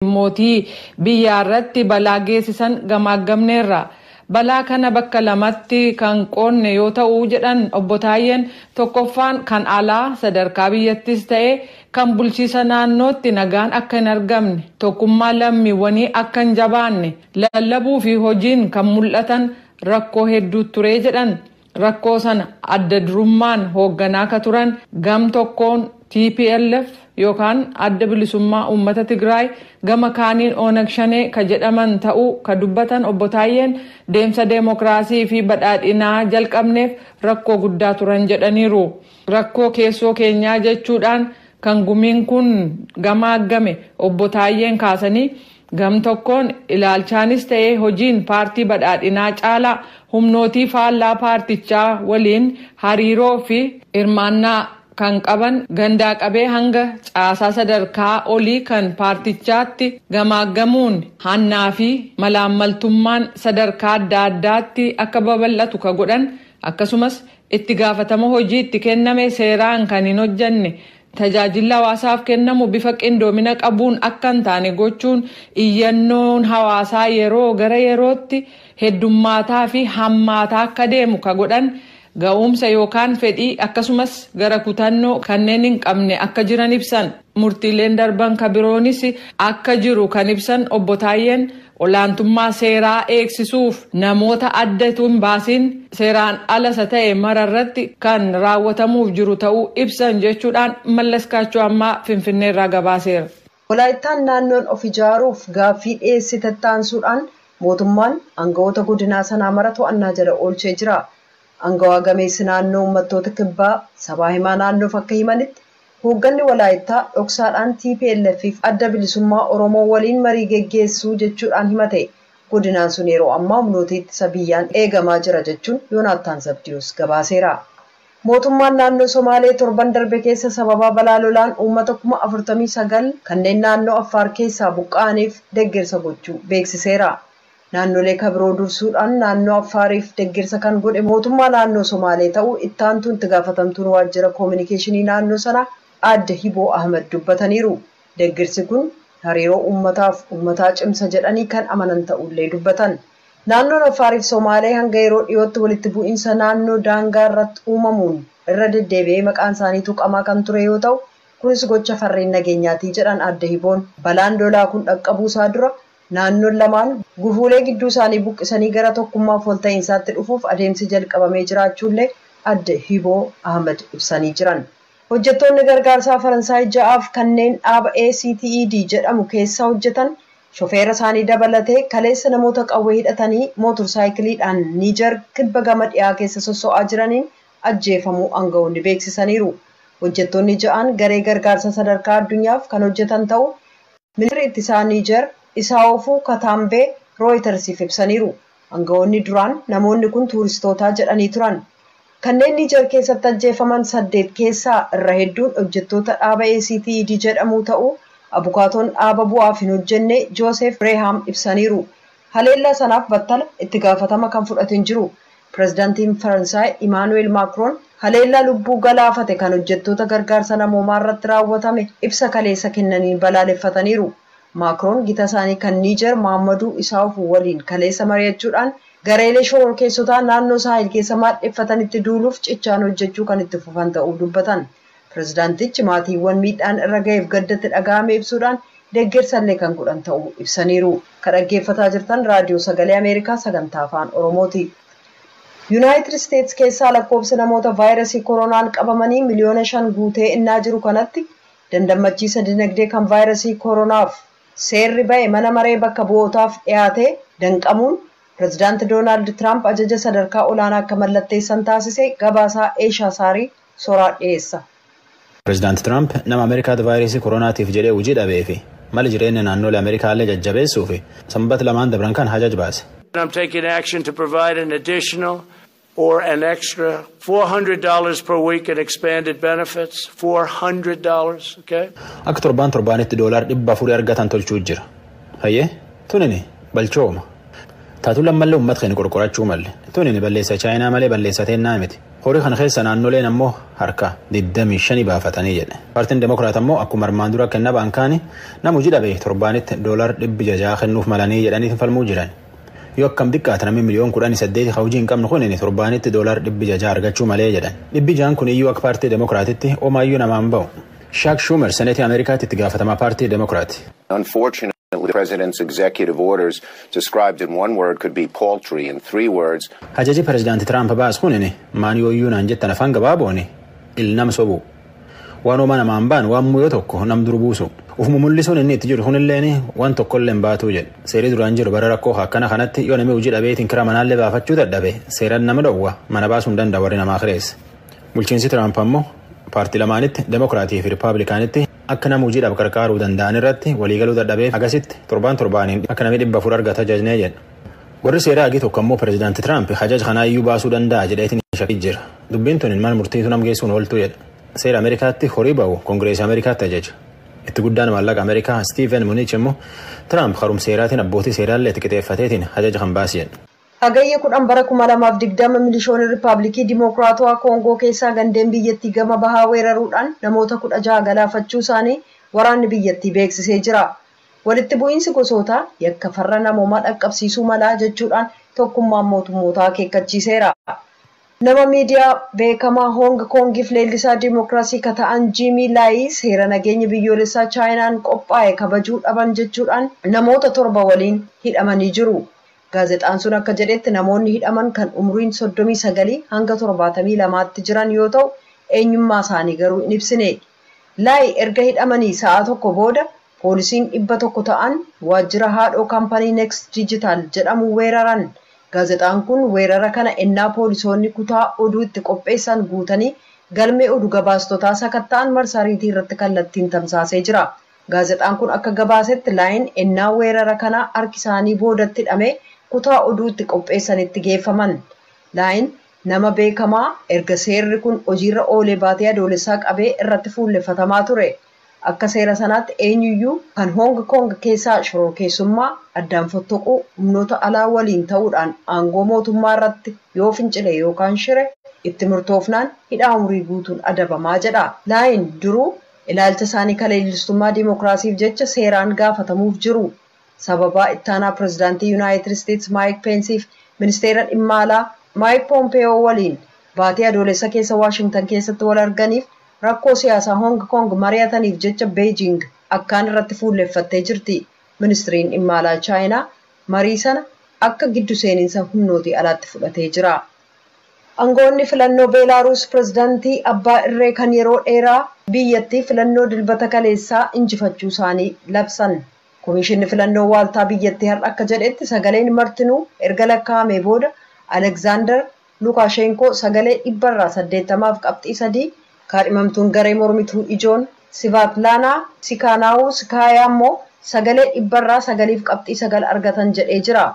Mootii biyyaa irratti balaa geessisan gamaaggamneerra. Balaa kana bakka lamatti kan qoodne yoo ta'u, jedhan Obbo Taayyeen, tokkoffaan kan alaa sadarkaa biyyattis ta'e kan bulchiisa naannootti nagaan akka hin argamne, tokkummaa lammiiwwanii akka hin jabaanne lallabuu fi hojiin kan mul'atan rakkoo hedduu ture jedhan. Rakkoo sana adda durummaan hoogganaa akka turan gam tokkoon TPLF yookaan Adda Bilisummaa Uummata Tigraay, gama kaaniin Oonag Shanee ka jedhaman ta'uu ka dubbatan Obbo Taayyeen, deemsa deemokiraasii fi badhaadhinaa jalqabneef rakkoo guddaa turan jedhaniiru. Rakkoo keessoo keenyaa jechuudhaan kan gumiin kun gamaaggame Obbo Taayyeen kaasanii, gam tokkoon ilaalchaanis ta'ee hojiin paartii badhaadhinaa caalaa humnootii faallaa paartichaa waliin hariiroo fi hirmaannaa kan qaban gandaa qabee hanga caasaa sadarkaa olii kan paartichaatti gamaaggamuun hannaa fi malaammaltummaan sadarkaa adda addaatti akka babal'atu ka godhan, akkasumas itti gaafatama hojii itti kenname seeraan kan hin hojjanne, tajaajilli hawaasaaf kennamu bifa qindoomina qabuun akka hin taane gochuun, iyyannoon hawaasaa yeroo gara yerootti heddummaataa fi hammaataa akka deemu ka godhan, ga'umsa yookaan fedhii akkasumas gara kutannoo kanneen hin qabne akka jiran ibsan. Murtiileen darban ka biroonis akka jiru kan ibsan Obbo Taayyeen, olaantummaa seeraa eegsisuuf namoota adda hin baasiin seeraan alasa ta'e mararratti kan raawwatamuuf jiru ta'uu ibsan jechuudhaan Mallas Kaachoo ammaa Finfinneerraa gabaaseera. Walaayittaan naannoon of ijaaruuf gaaffii dhiyeessite taansuudhaan mootummaan aangawoota godinaa sanaa mara to'annaa jala oolchee jira. Aangawaa gameessi naannoo uummattoota kibbaa sabaa himaa naannoof akka himanitti, hoogganni Walaayittaa dhoksaadhaan TPLF fi Adda Bilisummaa Oromoo waliin marii geggeessuu jechuudhaan himate. Godinaan sun yeroo ammaa humnoota ittisa biyyaan eegamaa jira jechuun Yoonaattaan Zabdiyoos gabaaseera. Mootummaan naannoo Somaalee torban darbe keessa sababaa balaa lolaan uummata 49,000 kanneen naannoo Affaar keessaa buqqa'aniif deeggarsa gochuu beeksiseera. Naannolee kabiroo dursuudhaan naannoo Affaariif deeggarsa kan godhe mootummaa naannoo Somaalee ta'uu itti aantuun itti gaafatamtuun waajjira koominikeeshinii naannoo sanaa Aadde Hiboo Ahmed dubbataniiru. Deeggarsi kun hariiroo uummataaf uummataa cimsa jedhanii kan amanan ta'ullee dubbatan. Naannoon Affaariif Somaalee hanga yeroo dhiyootti walitti bu'iinsa naannoo daangaa irratti uumamuun irra deddeebi'ee maqaan isaanii tuqamaa kan ture yoo ta'u, kunis gocha farreen nageenyaatii jedhan Aadde Hiboon. Balaan lolaa kun dhaqqabuusaa dura naannoon lamaan gufuulee gidduu isaanii buqqisanii gara tokkummaaf walta'iinsaatti dhufuuf adeemsi jalqabamee jiraachuullee Aadde Hiboo Ahmed ibsanii jiran. Hojjettoonni gargaarsaa Faransaay ja'aaf kanneen dhaaba ACTED jedhamu keessa hojjetan shofeera isaanii dabalatee kaleessa namoota qawwee hidhatanii mootorsaayikiliidhaan Niijar kibba gama dhiyaa keessa sosso'aa jiraniin ajjeefamuu aangawoonni beeksisaniiru. Hojjettoonni ja'an garee gargaarsa sadarkaa addunyaaf kan hojjetan ta'uu ministeerri ittisaa Niijar Isaawofuu Kataambee Rooyitersiif ibsaniiru. Aangawoonni duraan namoonni kun tuuristootaa jedhanii turan. Kanneen Niijar keessatti ajjeefaman saddeet keessaa irra hedduun hojjettoota dhaaba ACTED jedhamu ta'uu abukaatoon dhaaba bu'aaf hin hojjenne Joosef Reehaam ibsaniiru. Haleellaa sanaaf battala itti gaafatama kan fudhate hin jiru. Pireezidaantiin Faransaay Imaanu'eel Maakroon haleellaa lubbuu galaafate kan hojjettoota gargaarsa namoomaa irratti raawwatame ibsa kaleessa kennaniin balaaleffataniiru. Maakroon gita isaanii kan Niijar Mahammaduu Isaawufuu waliin kaleessa mari'achuudhaan gareelee shororkeessotaa naannoo Saahil keessa maadheffatanitti duuluuf cichaan hojjechuu kan itti fufan ta'uu dubbatan. Pireezidaantichi maatiiwwan miidhaan irra ga'eef gaddatti dhaga'ame ibsuudhaan deeggarsallee kan godhan ta'uu ibsaniiru. Kan dhaggeeffataa jirtan Raadiyoo Sagalee Ameerikaa sagantaa Afaan Oromooti. Yuunaayitid Isteetsi keessaa lakkoofsa namoota vaayirasii koronaan qabamanii 5 miliyoona guutee innaa jiru kanatti, dandammachiisa dinagdee kan vaayirasii koronaaf seerri ba'e mana maree bakka bu'ootaaf dhiyaate danqamuun pireezidaanti Doonaald Tiraamp ajaja sadarkaa olaanaa akka mallatteessan taasise. Gabaasaa Eeshaa Saarii soraa dhiyeessa. Pireezidaanti Tiraamp nama Ameerikaatti vaayirasii koronaatiif jedhee hojii dhabee fi mala jireenya naannolee Ameerikaallee jajjabeessuu fi sanbata lamaan dabran kan hajaj baase. I'm taking action to provide an additional or an extra $400 per week in expanded benefits. $400, okay? Akka torbaan torbaanitti $400 argatan tolchuu jira. Hayyee, tunini balchooma. Taatu lammallee uummata keenya qorqorachuu malle. Tuni balleessa Chaayinaa malee balleessa teennaa miti. Horii kana keessa naannoleen ammoo harka 25 baafatanii jedhe. Paartiin Demokiraat ammoo akkuma armaan dura kenna baankaani nama hojii dhabe torbaanitti $600 kennuuf malanii jedhanii falmuu jiran. Yoo akkam xiqqaate namni 18 miliyoona hojii hin qabne kun torbaanitti $600 argachuu malee jedhan. 600 kun iyyuu akka paartii Demokiraatitti homaayyuu namaan ba'u. Shaak Schumer seneetii Ameerikaatti itti gaafatamaa paartii Demokiraati. The president's executive orders described in one word could be paltry, in three words. Ajaji pirezidaanti Tiraamp baas kunin maan yooyyuu naan jettan afaan gabaaboon ilnam sobu. Waan homaa namaan baan waan muyyoo tokko nam dur buusu. Ufuma mul'isuun inni itti jiru kunilleen waan tokkollee hin baatuu jedhe. Seerri duraan jiru bara rakkoo akkana kanatti yoo namni hojii dhabeetiin kira manaallee baafachuu dadhabe seeraan nama dhowwa mana baasuu hin danda'a warri namaa kireesse. Bulchiinsi Tiraamp ammoo paartii lamaanitti Demokiraatii fi Rippaabilikaanitti akka nama hojiidhaaf qarqaaruu danda'an irratti waliigaluu dadhabee agasitti torbaan torbaaniin akka namni 400 argata jajnee jedha. Warri seeraa hagi tokko ammoo pirezidaanti Tiraamp hajaja kanaa iyyuu baasuu danda'a jedheetiin shakkii jira. Dubbiin tun maal murtiitu nam geessuun ooltuu jedha. Seera Ameerikaatti horii ba'u Koongireesii Ameerikaatti ajaja. Itti guddaan maallaqa Ameerikaa Stiiven Muniich immoo Tiraamp harum seeraatiin abbootii seeraallee itti qixeeffateetiin hajaja kan baasi jedha. Hagayya 10 bara 2020 milishoonni Riippaabilikii Dimookiraatawaa Koongoo keessaa gandeen biyyattii gama bahaa weeraruudhaan namoota 16 galaafachuu isaanii waraanni biyyattii beeksisee jira. Walitti bu'iinsi gosoota yakka farra namoomaa dhaqqabsiisuu malaa jechuudhaan tokkummaan mootummootaa akeekkachiiseera. Nama miidiyaa beekamaa Hoong Koongiif leellisaa dimookiraasii ka ta'an Jiimii Laayi seera nageenya biyyoolessaa Chaayinaan qophaa'e kabajuu dhaban jechuudhaan namoota 7 waliin hidhamanii jiru. Gaazexaan sun akka jedhetti namoonni hidhaman kan umriin 39 hanga 72tti jiran yoo ta'u eenyummaa isaanii garuu hin ibsine. Laayi erga hidhamanii sa'a tokko booda poolisiin 100 ta'an waajjira haadhoo kaampanii Next Digital jedhamu weeraran. Gaazexaan kun weerara kana ennaa poolisoonni kutaa oduu itti qopheessan guutanii galmee oduu gabaastotaa sakatta'an marsariitii irratti kallattiin tamsaasee jira. Gaazexaan kun akka gabaasetti laayin ennaa weerara kana harki isaanii boodatti hidhamee kutaa oduu itti qopheessanitti geeffaman. Laayin nama beekamaa erga seerri kun hojiirra oolee baatee adoolessaa qabee irratti fuulleffatamaa ture. Akka seera sanaatti eenyuyyuu kan Hoong Koong keessaa shororkeessummaa addaan fottoquu humnoota alaa waliin ta'uudhaan aangoo mootummaa irratti yoo fincile yookaan shire itti murtoofnaan hidhaa umurii guutuun adabamaa jedha. Laayin duruu ilaalcha isaanii kaleellistummaa dimookiraasiif jecha seeraan gaafatamuuf jiru. Sababaa ittaanaa pirezidaantii Yuunaayitid Isteetsi Maayik Peensiif ministeera dhimma alaa Maayik Poompeyoo waliin baatee adoolessa keessa Waashingtan keessatti wal arganiif rakkoo siyaasaa Hoong Koong mari'ataniif jecha Beejing akkaan irratti fuulleffattee jirti. Ministiriin dhimma alaa Chaayinaa marii sana akka giddu seeninsa humnootii alaatti fudhatee jira. Aangoonni filannoo Beelaaruus pirezidaantii abbaa irree kan yeroo dheeraa biyyattii filannoo dilbata kaleessaa injifachuu isaanii labsan. Komishinni filannoo waaltaa biyyattii har'a akka jedhetti sagaleen martinuu erga lakkaa'amee booda Alekzaandar Lukaashenkoo sagalee 80.3% kaadhimamtuun garee mormituu ijoon Sivaatlaanaa Sikaanaawuu Sikaayaa immoo sagalee 9.9% argatan jedhee jira.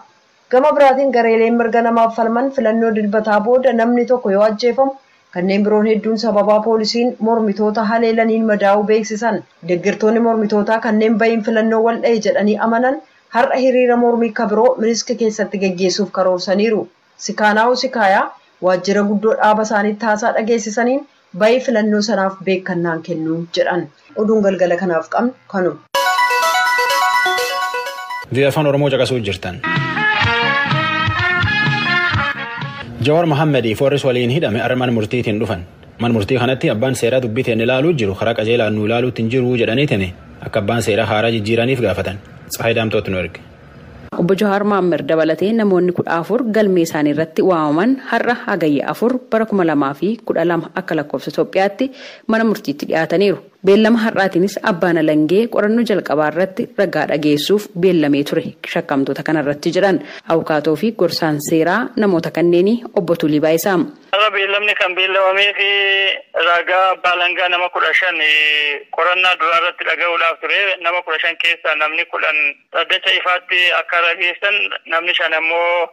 Gama biraatiin gareeleen mirga namaaf falman filannoo dilbataa booda namni tokko yoo ajjeefamu kanneen biroon hedduun sababaa poolisiin mormitoota haleelaniin madaa'uu beeksisan. Deeggartoonni mormitootaa kanneen bahiin filannoo wal dha'e jedhanii amanan har'a hiriira mormii kabiroo Minisk keessatti geggeessuuf karoorsaniiru. Sikaanaawuu Sikaayaa waajjira guddoo dhaaba isaaniitti haasaa dhageessisaniin bahii filannoo sanaaf beekannaan kennuu jedhan. Oduun galgala kanaaf qabnu kanuma. Vii'aa Afaan Oromoo caqasuu jirtan. Jawaar Mohaammed Foorris waliin hidhame har'a mana murtiitiin dhufan. Mana murtii kanatti abbaan seeraa dubbiteen ilaaluu jiru karaa qajeelaan nu ilaaluutti hin jiru jedhaniitiin akka abbaan seeraa haaraa jijjiiraniif gaafatan. Tsahayi Daamtootti nu erge. Obbo Jawaar Mohaammed dabalatee namoonni 14 galmee isaanii irratti waamaman har'a hagayya 4 bara 2012 akka lakkoofsa Itoophiyaatti mana murtiitti dhiyaataniiru. Beellama har'aatiinis abbaan alangee qorannoo jalqabaa irratti ragaa dhageessuuf beellamee ture shakkamtoota kanarratti jedhan abukaatoo fi gorsaan seeraa namoota kanneenii obbo Tulii Baayisaa. Har'a beellamni kan beellamamee fi ragaa abbaa alangaa nama 15 qorannaa duraa irratti dhaga'uudhaaf ture. Nama 15 keessaa namni 10 dhaddacha ifaatti akka rageessan, namni 5 ammoo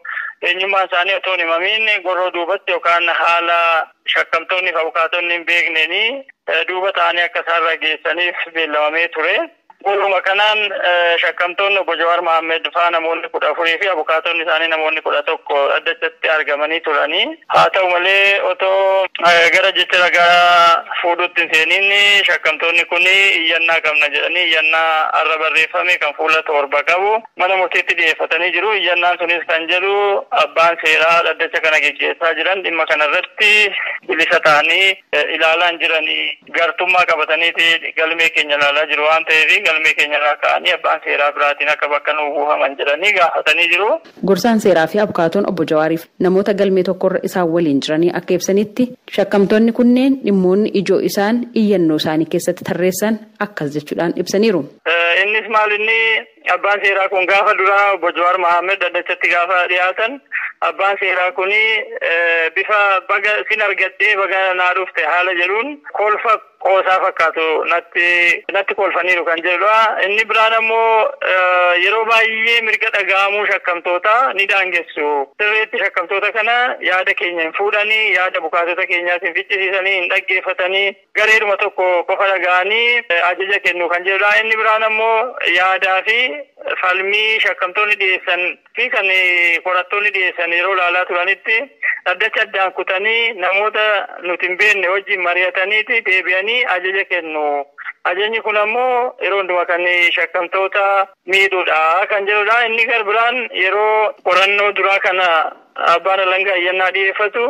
eenyummaa isaanii otoo hin himamiin gorroo duubatti yookaan haala shakkamtoonni fi abukaatonni hin beekneenii duuba ta'anii akka isaan rageessaniif beellamamee ture. Bu'uuruma kanaan shakkamtoonni obbo Jawaar Mohaammed faa namoonni 14 fi abukaatonni isaanii namoonni 11 dhaddachatti argamanii turanii. Haa ta'u malee otoo gara jecha ragaa fuudhutti hin seeniin shakkamtoonni kun iyyannaa qabna jedhanii iyyannaa har'a barreeffame kan fuula 7 qabu mana murtiitti dhiyeeffatanii jiru. Iyyannaan sunis kan jedhu abbaan seeraa dhaddacha kana geggeessaa jiran dhimma kanarratti bilisa ta'anii ilaalaa jiranii gartummaa qabataniiti galmee keenya ilaalaa jiru waan ta'eef galmee keenya irraa ka'anii abbaan seeraa biraatiin akka bakka nuu buufaman jedhanii gaafatanii jiru. Gorsaan seeraa fi abukaatoon obbo Jawaariif namoota galmee tokkorra isaan waliin jiranii akka ibsanitti shakkamtoonni kunneen dhimmoonni ijoo isaan iyyannoo isaanii keessatti tarreessan akkas jechuudhaan ibsaniiru. Innis maal inni abbaan seeraa kun gaafa duraa obbo Jawaar Mohaammed dhaddachatti gaafa dhiyaatan abbaan seeraa kun bifa baga sin argadhee baga naa dhufte haala jedhuun kolfa qoosaa fakkaatu natti kolfaniiru kan jedhudha. Inni biraan ammoo yeroo baay'ee mirga dhaga'amuu shakkamtoota ni daangessu. Sirriitti shakkamtoota kana yaada keenya hin fuudhanii, yaada bukaatota keenyaas hin ficcisiisanii, hin dhaggeeffatanii, gareeduma tokko qofa dhaga'anii ajaja kennu kan jedhudha. Inni biraan ammoo yaadaa fi falmii shakkamtoonni dhiyeessan fi kan qorattoonni dhiyeessan yeroo ilaalaa turanitti dhaddacha addaan kutanii namoota nuti hin beekne wajjin mari'ataniiti deebi'anii ajaja kennu. Ajajni kun ammoo yeroo hundumaa kan shakkamtoota miidhuudha kan jedhudha. Inni gar biraan yeroo qorannoo duraa kana abbaan alangaa iyyannaa dhiyeeffatu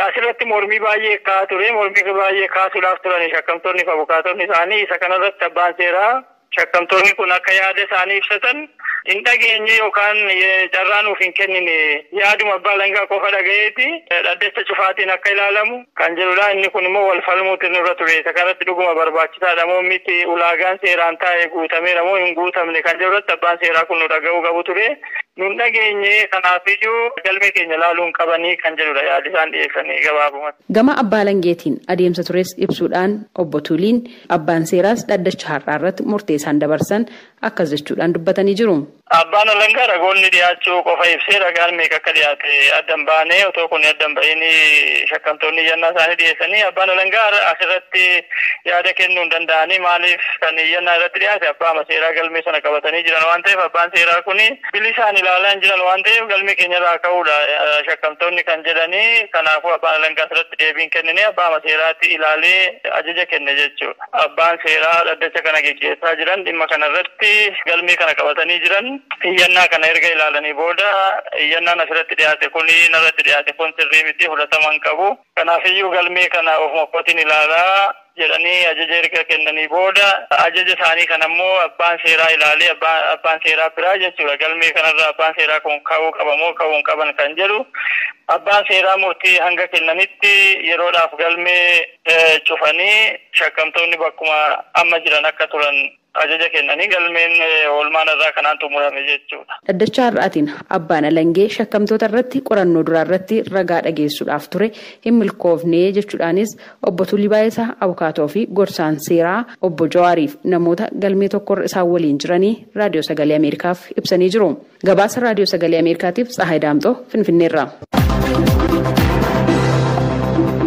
asirratti mormii baay'ee ka'aa ture. Mormii baay'ee kaasuudhaaf turan shakkamtoonni fi abukaatonni isaanii. Isa kanarratti abbaan seeraa shakkamtoonni kun akka yaada isaanii ibsatan hin dhageenye yookaan carraa nuuf hin kennine yaaduma abbaa alangaa qofa dhagayeeti dhaddacha cufaatiin akka ilaalamu kan jedhudha. Inni kun immoo wal falmuutu nurra ture. Isa kanatti dhuguma barbaachisaadha moo miti, ulaagaan seeraan taa'e guutameera moo hin guutamne kan jedhurratti abbaan seeraa kun nu dhaga'uu qabu ture. Nun dhageenye, kanaafiyyuu galmee keenya ilaaluun qabanii kan jedhudha yaadi isaan dhiyeessanii gabaabumatti. Gama abbaa alangeetiin adeemsa tures ibsuudhaan obbo Tuuliin abbaan seeraas dhaddacha har'aa irratti murtee isaan dabarsan akkas jechuudhaan dubbatanii jiru. Abbaan alangaa ragoonni dhiyaachuu qofa ibsee ragaan meeqa akka dhiyaate addan baanee otoo kun addan ba'iin shakkamtoonni iyyannaa isaanii dhiyeessanii abbaan alangaa asirratti yaada kennuu hin danda'anii. Maaliif kan iyyannaa irratti dhiyaate abbaa seeraa galmee sana qabatanii jiran waan ta'eef abbaan seeraa kun bilisaan ilaalaa hin jiran waan ta'eef galmee keenya irraa ka'uudha shakkamtoonni kan jedhanii. Kanaafuu abbaan alangaa asirratti deebiin kennine abbaa seeraatti ilaalee ajaja kenne jechuudha. Abbaan seeraa dhaddacha kana geggeessaa jiran dhimma kanarratti galmee kana qabatanii jiran iyyannaa kana erga ilaalanii booda iyyannaan asirratti dhiyaate kun narratti dhiyaate kun sirrii miti, fudhatama hin qabu. Kanaafiyyuu galmee kana ofuma kootiin ilaalaa jedhanii ajaja erga kennanii booda ajaja isaanii kan ammoo abbaan seeraa ilaalee abbaan seeraa biraa jechuudha. Galmee kanarra abbaan seeraa kun ka'uu qaba moo ka'uu hin qaban kan jedhu abbaan seeraa murtii hanga kennanitti yeroodhaaf galmee cufanii shakkamtoonni bakkuma amma jiran akka turan ajaja kennanii galmeen oolmaan irraa kanaan xumurame jechuudha. Dhaddacha har'aatiin abbaan alangee shakkamtoota irratti qorannoo duraa irratti ragaa dhageessuudhaaf ture hin milkoofne jechuudhaanis obbo Tulii Baayisaa abukaatoo fi gorsaan seeraa obbo Jawaariif namoota galmee tokkorra isaan waliin jiranii Raadiyoo Sagalee Ameerikaaf ibsanii jiru. Gabaasa Raadiyoo Sagalee Ameerikaatiif Tsahaay Daamxoo Finfinneerraa.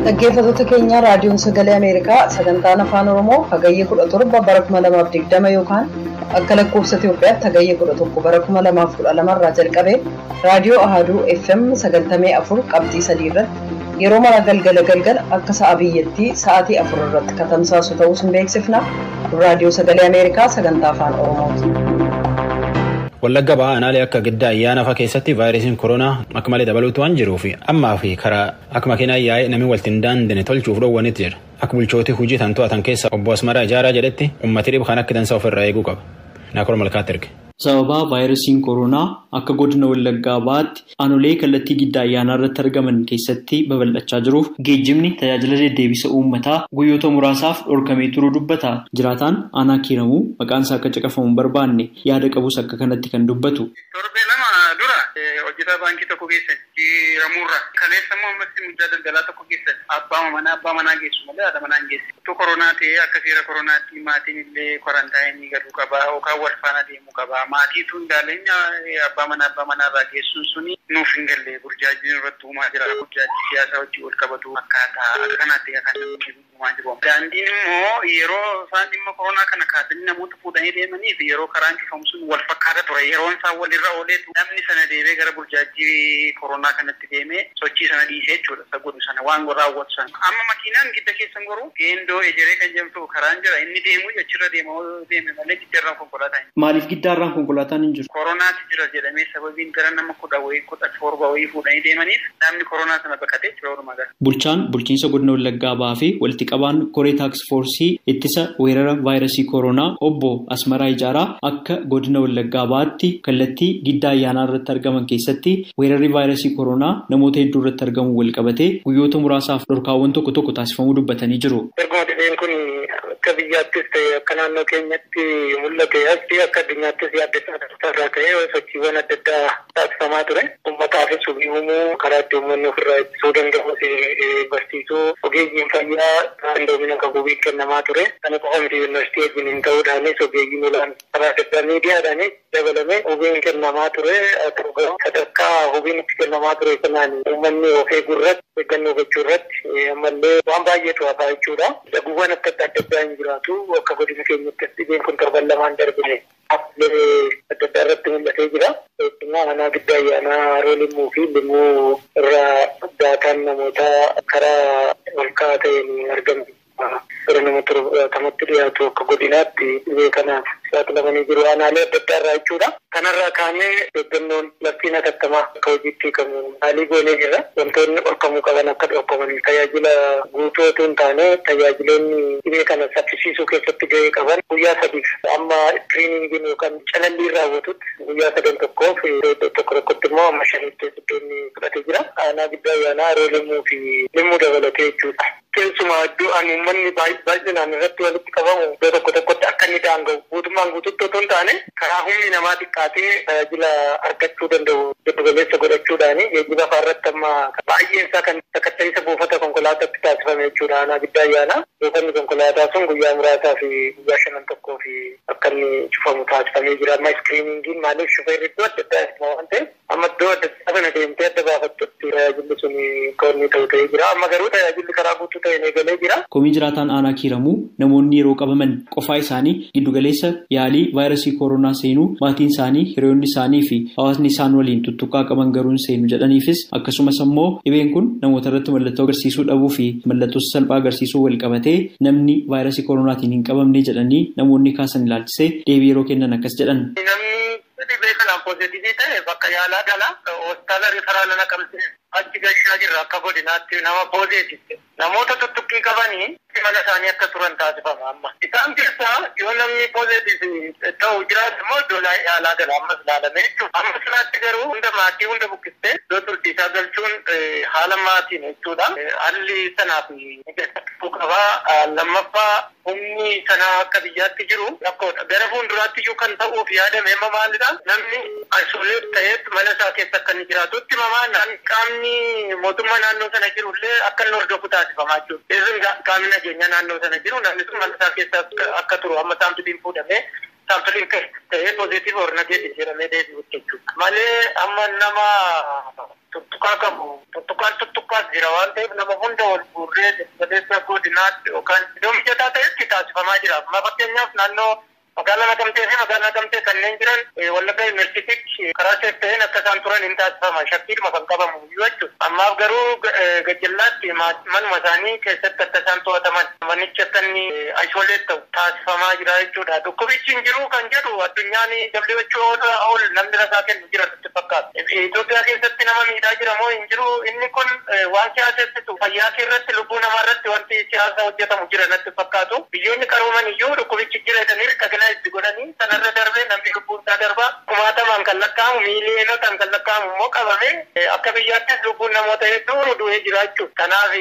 Dhaggeeffattoota keenya Raadiyoon Sagalee Ameerikaa sagantaan Afaan Oromoo hagayya 17 bara 2020 yookaan akka lakkoofsa Itoophiyaatti hagayya 11 bara 2012 irraa jalqabee Raadiyoo Ahaduu FM 94.3 irratti yeroo mara galgala galgala akka sa'a biyyattii sa'aatii 4 irratti kan tamsaasu ta'uu sin beeksifna. Raadiyoo Sagalee Ameerikaa sagantaa Afaan Oromooti. Wallagga ba'aa aanaalee akka giddaa ayyaana fa'a keessatti vaayirasiin koronaa akka malee dabaluutu waan jiruuf ammaa fi karaa akka makiinaa yaa'ee namni walitti hin daandine tolchuuf dhoowwanitti jira. Akka bulchootii hojii tan to'atan keessa obbo Asmaraa Ijaaraa jedhetti uummati dhibu kan akka dansaa ofirraa eeguu qaba. Naakor Malkaatti erge. Sababa vaayirasiin koronaa akka godina Wallaggaa ba'aatti aanolee kallattii giddaa ayyaanaa irratti argaman keessatti babal'achaa jiruuf geejjibni tajaajila deddeebisa uummataa guyyoota muraasaaf dhorkamee turuu dubbata. Jiraataan aanaa kiiramuu maqaan isaa akka caqafamu hin barbaanne yaada qabus akka kanatti kan dubbatu. Torbee lama dura Hojjetaa baankii tokko geessan Kiiramuurra. Kaleessa immoo ammas mucaa daldalaa tokko geessan. Abbaa manaa geessu malee haadha manaa hin geessu. Utuu koronaa ta'ee akka seera koronaatti maatiin illee kwarantaayinii galuu qaba yookaan wal faana deemuu qaba. Maatiitu hin abbaa manaarraa geessuun suni nuuf hin galle burjaajiin irratti uumaa jira. Burjaajii siyaasaa wajjin wal qabatu akkaataa akkanaatti kan namni uumaa jiru. Daandiin immoo yeroo isaan dhimma koronaa kana kaasanii namoota fuudhanii deemanii fi yeroo karaan cufamu sun wal fakkaata ture. Yeroon isaan walirra ooleetu namni sana deemee gara burjaajii koronaa kanatti deemee sochii sana dhiisee jechuudha. Isa godhu sana waan raawwatu sana. Amma makiinaan gidda keessan goruu geendoo ejeree kan jedhamtu karaan jira. Inni deemu achirra deeme malee giddarraan konkolaataa hin jiru. Maaliif giddaarraan konkolaataan hin jiru? Koronaatu jira jedhamee sababiin gara nama 17 wayii fuudhanii deemaniif namni koronaa sana baqatee jira walumaa gala. Bulchaan bulchiinsa godina Wallaggaa Bahaa fi walitti qabaan koree taaks foorsii ittisa weerara vaayirasii koronaa obbo Asmaraa Ijaaraa akka godina Wallaggaa Bahaatti kallattii giddaa ayyaanaa irratti argaman keessatti weerarri vaayirasii koronaa namoota hedduu irratti argamu wal qabatee guyyoota muraasaaf dhorkaawwan tokko tokko taasifamuu dubbatanii jiru. Erguma dhibeen kun akka biyyaattis ta'e akka naannoo keenyatti mul'ate asitti akka addunyaattis yaaddessaa irraa ka'ee sochiiwwan adda addaa taasifamaa ture. Uummataafis uumuu karaa itti uummanni ofirraa ittisuu danda'us barsiisuu ogeeyyiin fayyaa qindoomina qabu kennamaa ture. Kana qofa miti yuunivarsiitii wajjin hin ta'uudhaanis ogeeyyiin olaanaa karaa adda addaa miidiyaadhaanis dabalamee hubiin kennamaa ture. Sadarkaa hubiin itti kennamaa ture kanaan uummanni of eeguu irratti eeggannoo gochuu irratti ammallee waan baay'eetu hafaa jechuudha. Daguuwwan akka adda addaa hin jiraatu akka godina keenyatti dhibeen kun torban lamaan darbine adda addaa irratti mul'atee jira. Keessumaa aanaa giddaa ayyaanaa haroo limmuu fi limmuu irraa daataan namootaa karaa ol ka'aa ta'een argamu. Gara nama 70tti dhiyaatu akka godinaatti dhibee kanaaf saaxilamanii jiru. Aanaalee adda addaa irraa jechuudha. Kanarraa kaanee eeggannoon labsiin hatattamaa akka hojiitti hiikamu haalii goonee jirra. Wantoonni dhorkamuu qaban akka dhorkaman tajaajila guutuu otoo hin taane tajaajiloonni dhibee kana saffisiisuu keessatti gahee qaban guyyaa 3 amma iskiriiningiin yookaan calalliin raawwatutti guyyaa 3 tokkoof tokko tokkotti immoo amma 5tti iddoonni fudhatee jira. Aanaa giddaa ayyaanaa haroo limmuu fi limmuu dabalatee jechuudha. Keessumaa iddoo ani uummanni baay'inaan irratti walitti qabamu iddoo tokko tokkotti akka inni daanga'u guutummaan guututti otoo hin taane karaa humni namaa xiqqaatee tajaajila argachuu danda'u giddu galeessa godhachuudhaani geejjiba fa'aa irratti amma baay'een isaa kan sakatta'insa buufata konkolaataatti taasifame jechuudha. Aanaa giddaa ayyaanaa buufanni konkolaataa sun guyyaa muraasaa fi guyyaa 5 tokkoo fi akka inni cufamu taasifamee jira. Amma iskiriiningiin maaliif shufeerri iddoo adda addaa waan ta'eef amma iddoo adda addaa sana deemtee adda baafattutti tajaajilli sun akka inni ta'u ta'ee jira. Amma garuu tajaajilli karaa guutuu Komii jiraataan aanaa Kiiramuu namoonni yeroo qabaman qofaa isaanii giddugaleessa yaalii vaayirasii koronaa seenuu maatiin isaanii hiriyoonni isaanii fi hawaasni isaan waliin tuttuqaa qaban garuu hin seenu jedhaniifis akkasumas immoo dhibeen kun namoota irratti mallattoo agarsiisuu dhabuu fi mallattoo salphaa agarsiisuu wal qabatee namni vaayirasii koronaatiin hin qabamne jedhanii namoonni kaasan ilaalchisee deebii yeroo kennan akkas jedhan. Dhibee kanaan poozitivii ta'e bakka yaalaa gala hospitaala riferaala naqamtee achi gashaa jirra akka godinaatti nama poozitivii namoota tuttuqqii qabanii mana isaanii akka turan taasifama amma. Isaan keessaa yoo namni poozitivii ta'u jiraatu immoo iddoo yaalaa gala ammas ilaalamee jechuudha. Amma sanaatti garuu hunda maatii hunda buqqistee iddoo turtiisaa galchuun haala maatiin jechuudha. Haalli sanaaf mijataa qabaa. Lammaffaa humni sanaa akka biyyaatti jiru rakkoodha. Gara fuulduraatti iyyuu kan ta'uuf yaadame amma maalidha? Namni isoleet ta'ee mana isaa keessa akka inni jiraatutti mamaa qaamni mootummaa naannoo sana jirullee akka inni hordofu taasifamaa jiru. Eessuun qaamni nageenya naannoo sana jiru namni sun mana isaa keessa akka turu amma saampiliin fuudhamee saampiliin ta'ee poozitiiv or negeetiiv jedhamee deebi'utti jechuudha. Malee amma nama tuttuqaa qabu tuttuqaan tuttuqaas jira waan ta'eef nama hunda wal guurree galeessa godinaatti yookaan iddoo mijataa ta'etti taasifamaa jira. Amma fakkeenyaaf naannoo magaalaa Naqamtee fi magaalaa Naqamtee kanneen jiran Wallaggaa Yuunivarsiitiitti karaa seef ta'een akka isaan turan hin taasifama. Shakkiidhuma kan qabamu iyyuu jechuudha. Ammaaf garuu gajjallaatti manuma isaanii keessatti akka isaan to'ataman manichi akka inni aisooleet ta'u taasifamaa jira jechuudha. Dhukkubichi hin jiru kan jedhu addunyaan WHO ol namni rasaa kennu jira nutti fakkaata. Itoophiyaa keessatti nama miidhaa jira moo hin jiru inni kun waan siyaasessitu fayyaa kee irratti lubbuu namaa irratti wanti siyaasa hojjetamu jira natti fakkaatu. Biyyoonni qarooman iyyuu dhukkubichi jira jedhanii itti godhanii sanarra darbee namni lubbuun isaa darbaa kumaatamaan kan lakkaa'amu miiliyonotaan kan lakkaa'amu immoo qabame akka biyyaattis lubbuun namoota hedduu du'ee jira jechuudha. Kanaaf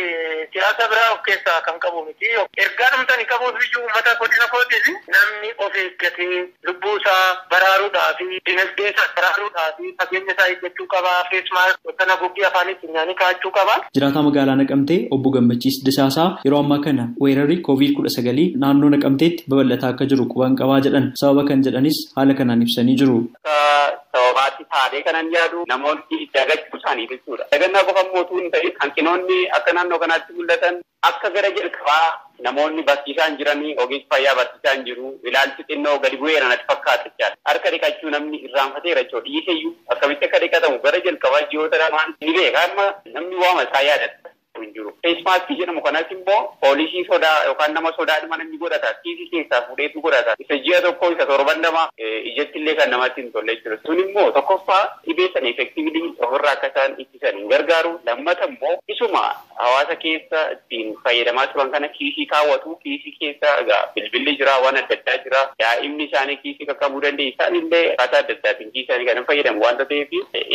siyaasa biraa of keessaa kan qabu miti. Ergaa dhumtani qabuuf iyyuu uummata godina kootiif namni of eeggatee lubbuu isaa baraaru Baraaruudhaa fi dinagdee isaa baraaruudhaa fi fageenya isaa eeggachuu qaba. Feesmaas kana goggii afaanii funyaanii kaa'achuu qaba. Jiraataa magaalaa Naqamtee obbo Gammachiis Disaasaa yeroo ammaa kana weerarri COVID-19 naannoo Naqamteetti babal'ataa akka jiru quban qabaa jedhan. Sababa kan jedhanis haala kanaan ibsanii jiru. Sababaatti taatee kanan yaadu namoonni dagachuu isaanii jechuudha. Dagannaa qofa mootuu hin ta'in hanqinoonni akka naannoo kanaatti mul'atan akka gara jalqabaa namoonni barsiisaan jiranii ogeessi fayyaa barsiisaan jiru ilaalchi xinnoo gadi bu'eera natti fakkaata jechaadha. Harka dhiqachuu namni irraanfateera jechuudha. Dhiiseyyuu akkamitti akka dhiqatamu gara jalqabaa ji'oota lamaan ni beeka. Amma namni waama isaa yaadata hin jiru. Feesmaaskii jedhamu kanas immoo poolisii sodaa yookaan nama sodaadhuma namni godhata. Kiisii keessaa fuudheetu godhata. Isa ji'a tokko isa torban lama ijatti illee kan namatti hin tolle jechuudha. Sun immoo tokkoffaa dhibee sana effektiivlii ofirraa akka isaan ittisan hin gargaaru. Lammata immoo isuma hawaasa keessa ittiin fayyadamaa turan kana kiisii kaawwatu. Kiisii keessa egaa bilbilli jira, waan adda addaa jira. Daa'imni isaanii kiisii qaqqabuu danda'e. Isaan illee akkaataa adda addaatiin kiisii isaanii kan hin fayyadamu waanta ta'eef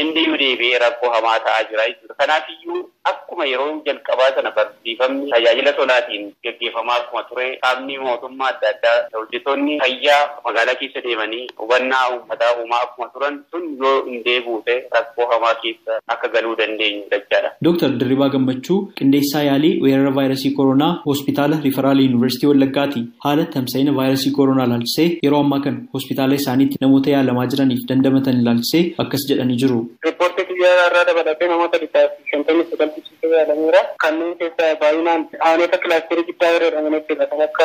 inni iyyuu deebi'ee rakkoo hamaa ta'aa jira jechuudha. Kanaafiyyuu akkuma yeroo jalqabaa sana barsiifamni tajaajila tolaatiin gaggeeffamaa akkuma ture qaamni mootummaa adda addaa hojjettoonni fayyaa magaalaa keessa deemanii hubannaa uummataa uumaa akkuma turan sun yoo hin deebi'u rakkoo hamaa keessa akka galuu dandeenyu jechaadha. Dooktar Dirribaa Gammachuu qindeessaa yaalii weerara vaayirasii koronaa hospitaala Riiferaal Yuunivarsiitii Wallaggaati. Haala tamsa'ina vaayirasii koronaa ilaalchisee yeroo ammaa kana hospitaala isaaniitti namoota yaalamaa jiraniif dandamatan ilaalchisee akkas jedhanii jiru. Riippoortii xiyyaara irraa dabalatee namoota 159 yaalameera. Kanneen keessaa baay'inaan aanota kilaasterii guddaa jedhaman jechuudha. Kan akka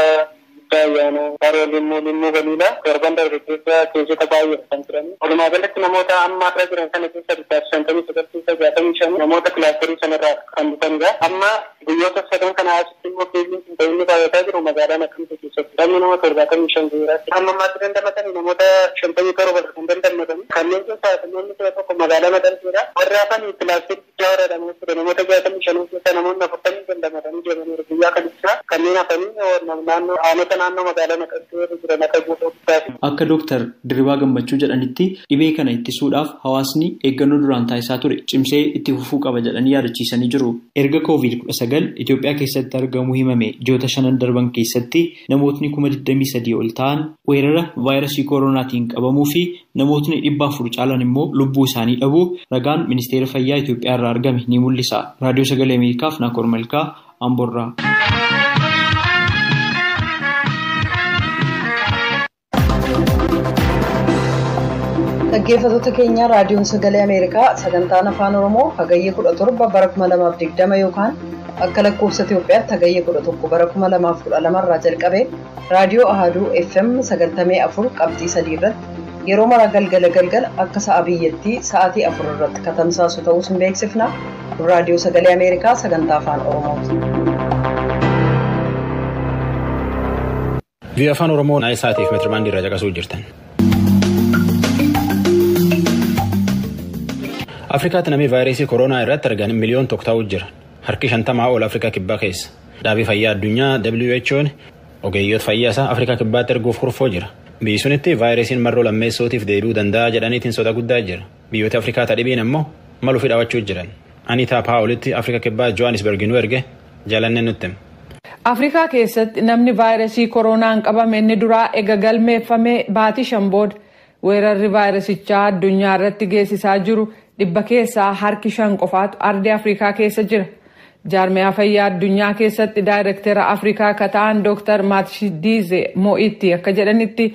guddaa ayyaanaa, haroo limmuu, limmuu galiilaa, torban darbe keessa keessota baay'eedha kan jiran. Walumaa galatti namoota amma irra jiran kana keessa 159 keessa 65 namoota kilaasterii sanarraa kan dhufanidha. Amma guyyoota sadan kana asitti immoo keessiin kun ta'inni baay'ataa jiru magaalaa Naqamtee keessatti. Namni nama 75 jira. Amma ammaatti dandamatanii namoota 57 kan dandamatan. Kanneen keessaa namoonni 11 magaalaa Naqamteedha. Warra hafan kilaasterii guddaa jedhamu jechuudha. Namoota 65 keessaa namoonni 40 dandamatanii deemaniiru guyyaa kan ibsaa. Kanneen hafanii naannoo aanota naannoo magaalaa Naqamtee jiran akka guutuu guddaati. Akka Dooktar Dirribaa Gammachuu jedhanitti dhibee kana ittisuudhaaf hawaasni eeggannoo duraan taasisaa ture cimsee itti fufuu qaba jedhanii yaadachiisanii jiru. Erga COVID-19 Itoophiyaa keessatti argamu himame ji'oota 5 darban keessatti namootni 23,000 ol ta'an weerara vaayirasii koronaatiin qabamuu fi namootni 400 caalan immoo lubbuu isaanii dhabuu ragaan ministeera fayyaa Itoophiyaa irraa argame ni mul'isa. Raadiyoo Sagalee Ameerikaaf Naakoor Malkaa Amboorraa. Dhaggeeffattoota keenya raadiyoon Sagalee Ameerikaa sagantaan Afaan Oromoo hagayya 17 bara 2020 yookaan akka lakkoofsa Itoophiyaatti hagayya 11 bara 2012 irraa jalqabee raadiyoo Ahaduu FM 94.3 irratti yeroo mara galgala galgala akka sa'a biyyattii sa'aatii 4 irratti kan tamsaasu ta'uu sin beeksifna. Raadiyoo Sagalee Ameerikaa sagantaa Afaan Oromooti. Biyya Afaan Oromoo naayii sa'aatiif meetirbaandii irraa caqasuu jirtan. Afrikaatti namni vaayirasii koronaa irratti argan 1 miliyoon ta'uu jira. Harki 50 ol Afrikaa kibbaa keessa. Dhaabii fayyaa addunyaa WHO'n ogeeyyoota fayyaa isaa Afrikaa kibbaatti erguuf kurfoo jira. Biyyi sunitti vaayirasiin marroo lammeessootiif deebi'uu danda'a jedhaniitiin soda guddaa jira. Biyyoota Afrikaa tadhibiin ammoo maluufi dhaawachuu jiran. Aniitaa Paawulitti Afrikaa kibbaa Johannesburg nu erge jaalannee nutti. Afrikaa keessatti namni vaayirasii koronaan qabame inni duraa ega galmeeffame baatii 5 booda weerarri vaayirasichaa addunyaa irratti geessisaa jiru dhibba keessaa harki 5 qofaatu ardii Afrikaa keessa jira. Jaarmiyaa fayyaa addunyaa keessatti daayirektera Afrikaa kan ta'an Dr. Matshidiso Moeti akka jedhanitti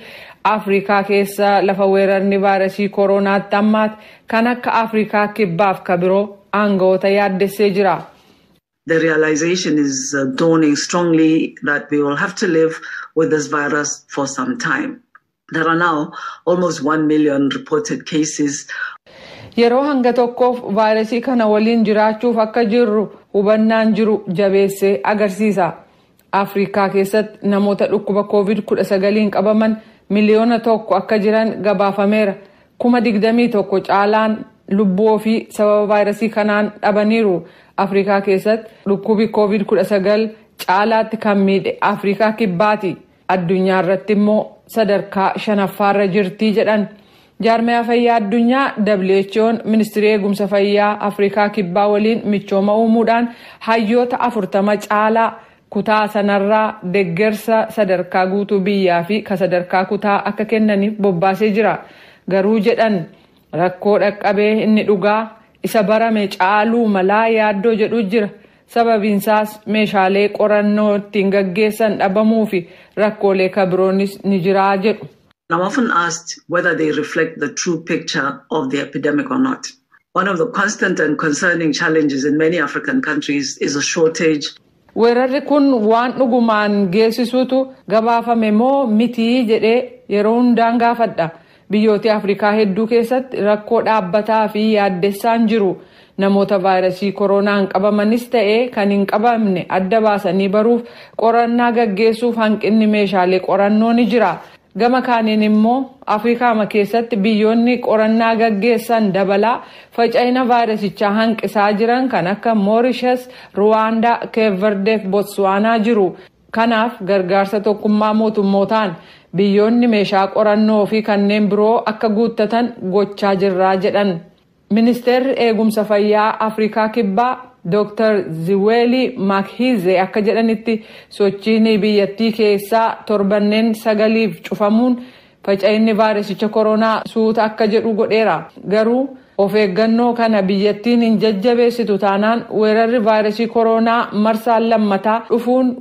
Afrikaa keessa lafa weerarni vaayirasii koronaatti ammaatti kan akka Afrikaa kibbaaf ka biroo aangawoota yaaddessee jira. The realization is dawning strongly that we will have to live with this virus for some time. There are now almost 1 million reported cases. Yeroo hanga tokkoof vaayirasii kana waliin jiraachuuf akka jirru hubannaan jiru jabeessee agarsiisa. Afrikaa keessatti namoota dhukkuba COVID-19 qabaman 1 miliyoona akka jiran gabaafameera. 21,000 caalaan lubbuu ofii sababa vaayirasii kanaan dhabaniiru. Afrikaa keessatti dhukkubi COVID-19 caalaatti kan miidhe Afrikaa kibbaati. Addunyaa irratti immoo sadarkaa 5ffaarra jirti jedhan. Jaarmiyaa fayyaa addunyaa WHO'n ministirii eegumsa fayyaa Afrikaa kibbaa waliin michooma uumuudhaan hayyoota 40 caalaa kutaa sanarraa deeggarsa sadarkaa guutuu biyyaa fi ka sadarkaa kutaa akka kennaniif bobbaasee jira. Garuu jedhan, rakkoo dhaqqabee inni dhugaa isa barame caaluu malaa yaaddoo jedhu jira. Sababiinsaas meeshaalee qorannoo ittiin gaggeessan dhabamuu fi rakkoolee kabiroonis ni jiraa jedhu. I'm often asked whether they reflect the true picture of the epidemic or not. One of the constant and concerning challenges in many African countries is a shortage. Weerarri kun waan dhugumaan geessisuutu gabaafame moo mitii jedhee yeroo hundaan gaafadha. Biyyoota Afrikaa hedduu keessatti rakkoo dhaabbataa fi yaaddessaan jiru. Namoota vaayirasii koronaan qabamanis ta'ee kan hin qabamne adda baasanii baruuf qorannaa gaggeessuuf hanqinni meeshaalee qorannoo ni jira. Gama kaaniin immoo Afrikaama keessatti biyyoonni qorannaa gaggeessan dabalaa faca'ina vaayirasichaa hanqisaa jiran kan akka Moorishes, Ruwaandaa, Keep Verdeef Botswaanaa jiru. Kanaaf gargaarsa Tokkummaa Mootummootaan biyyoonni meeshaa qorannoo fi kanneen biroo akka guuttatan gochaa jirraa jedhan. Ministeerri eegumsa fayyaa Afrikaa Kibbaa Dr. Ziweelii Makhize akka jedhanitti, sochiin biyyattii keessaa torbanneen 9f cufamuun faca'inni vaayirasicha koronaa suuta akka jedhu godheera. Garuu of eeggannoo kana biyyattiin hin jajjabeessitu taanaan weerarri vaayirasii koronaa marsaan lammataa dhufuun